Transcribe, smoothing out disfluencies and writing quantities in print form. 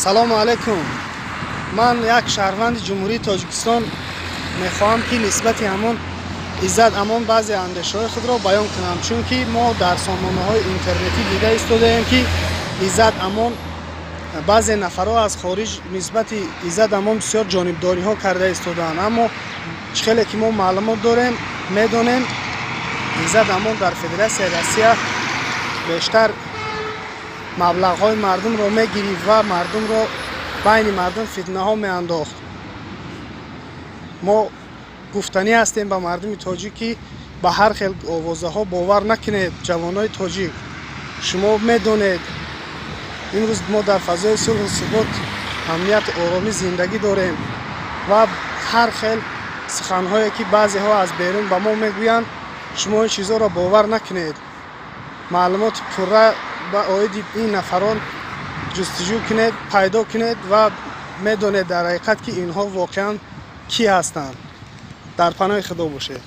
Салому алайкум. Ман як шаҳрванди Ҷумҳурии Тоҷикистон мехоҳам, ки нисбати ҳамон Иззат Амон баъзе андешаҳои худро баён кунам, чунки мо дар сомонаҳои интернетӣ дида истодаем, ки Иззат Амон, баъзе нафарҳо аз хориҷ нисбати Иззат Амон бисёр ҷонибдориҳо карда истодаанд. Аммо чӣ хеле ки мо маълумот дорем, медонем, Иззат Амон дар Федератсияи Россия бештар маблағҳои мардумро мегирифт ва мардумро, байни мардум фитнаҳо меандохт. Мо гуфтанӣ ҳастем ба мардуми тоҷик, ки ба ҳар хел овозаҳо бовар накунед. Ҷавонои тоҷик, шумо медонед, имрӯз мо дар фазои сулҳу субот, амнияту оромӣ зиндагӣ дорем ва ҳар хел суханҳое, ки баъзеҳо аз берун ба мо мегӯянд, шумо ин чизҳоро бовар накунед. Маълумоти пурра ба оиди ин нафарон ҷустуҷӯ кунед, пайдо кунед ва медонед дар ҳақиқат, ки инҳо воқеан кӣ ҳастанд. Дар паноҳи Худо бошед.